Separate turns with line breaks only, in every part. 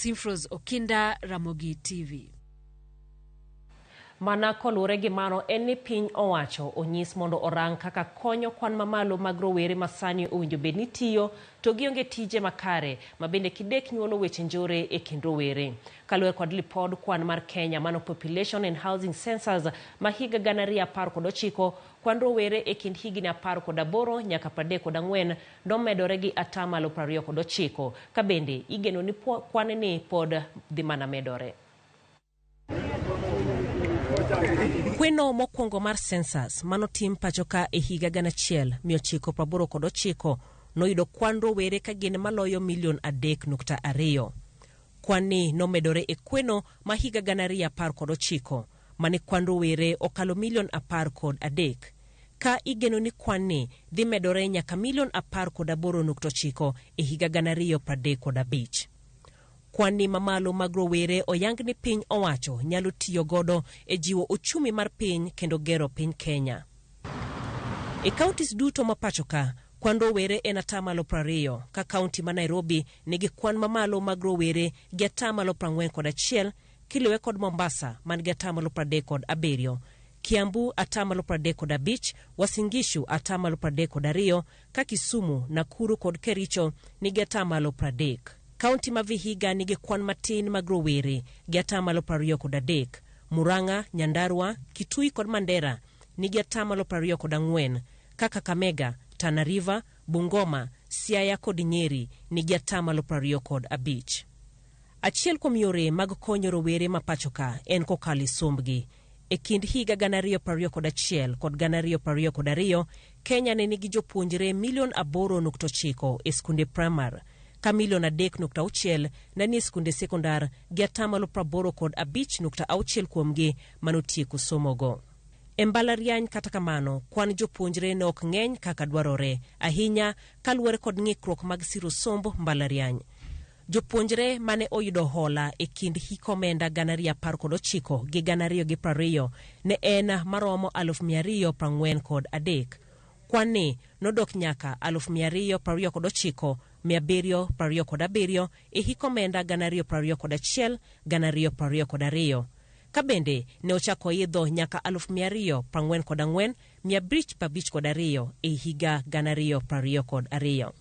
Simfros Okinda, Ramogi TV.
Mana koluwore gi mano en ni piny owacho onyis mondo orang kaka konyo kwan mamalo mag rowere masani owinjo bed ni tiyo to gionge tije makare ma bende kidek nyuolo weche njore e kind rowere. Kaluwore kod lipod kwan mar Kenya mano Population and Housing Census ma higa 2019, kwan rowere e kind higni 18 nyaka 34 nomedore gi atamalo 29, ka bende igeno ni kwan ni pod dhi mana medore. Kweno mokwongo mar census manotim pacho ka e higa 1989 noyudo kwan rowere ka gin maloyo milion 3.2. Kwan ni nomedore e kweno ma higa 2019 mane kwan rowere okalo milion 13, ka igeno ni kwan ni dhi medore nyaka milion 18.9 e higa 2035. Kwan ni mamalo mag rowere oyang ni piny owacho nyalo tiyo godo e jiwo uchumi mar piny kendo gero piny Kenya. E counties duto ma pacho ka, kwan rowere en atamalo 20, ka kaunti ma Nairobi nigi kwan mamalo mag rowere gi atamalo 41, kiluwe kod Mombasa man gi atamalo 37, Kiambu atamalo 35, Uasin Gishu atamalo 32, ka Kisumu, Nakuru kod Kericho nigi atamalo 30. Kaunti ma Vihiga nigi kwan matin mag rowere gi atamalo 23. Murang'a, Nyandarua, Kitui kod Mandera nigi atamalo 24, ka Kakamega, Tana River, Bungoma, Siaya kod Nyeri nigi atamalo 25. Achiel kuom yore mag konyo rowere ma pacho ka en kokalo e sombgi. E kind higa 2021 kod 2022, Kenya ne nigi jopuonjre milion 8.9 e skunde primar, ka milion 3.6 ne nie skunde sekondar gi atamalo 85.6 kuomgi manotieko somogo. E mbalariany kata kamano, kwan jopuonjre ne ok ng'eny kaka dwarore, ahinya kaluwore kod ng'ikruok mag siro somb mbalariany. Jopuonjre mane oyudo hola e kind hik omenda 2019 gi 2020 ne en maromo 243,000. Kwan ni nodok nyaka 229,727 e hik omenda 2021 2022. Ka bende ne ochako idho nyaka 244,552 e higa 2022.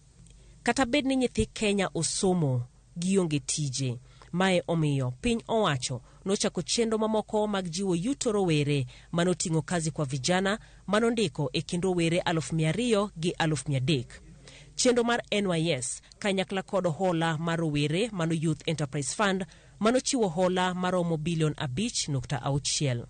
Kata bed ni nyithi Kenya osomo, gionge tije. Mae omiyo piny owacho nochako chenro mamoko mag jiwo yuto rowere manoting'o kazi kwa vijana manondiko e kind rowere 200,000 gi 300,000. Chenro mar NYS kanyakla kod hola mar rowere mano Youth Enterprise Fund manochiwo hola maromo bilion 5.6.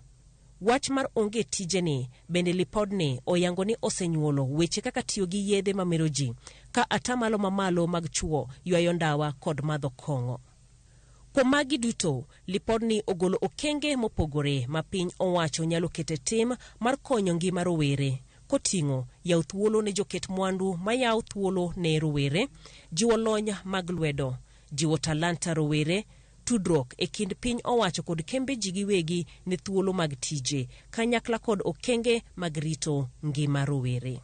Wach mar onge tije ni bende lipodni oyango ni osenyuolo weche kaka tiyo gi yedhe mamero ji, ka atamalo mamalo mag chuo ywayo ndawa kod madho kong'o. Kuom magi duto, lipodni ogolo okenge mopogore ma piny owacho nyalo kete tim mar konyo ngima rowere, koting'o yawo thuolo ne joket mwandu mayawo thuolo ne rowere, jiwo lony mag lwedo, jiwo talanta rowere, tudruok e kind piny owacho kod kembe ji giwegi ne thuolo mag tije, kanyakla kod okenge mag rito ngima rowere.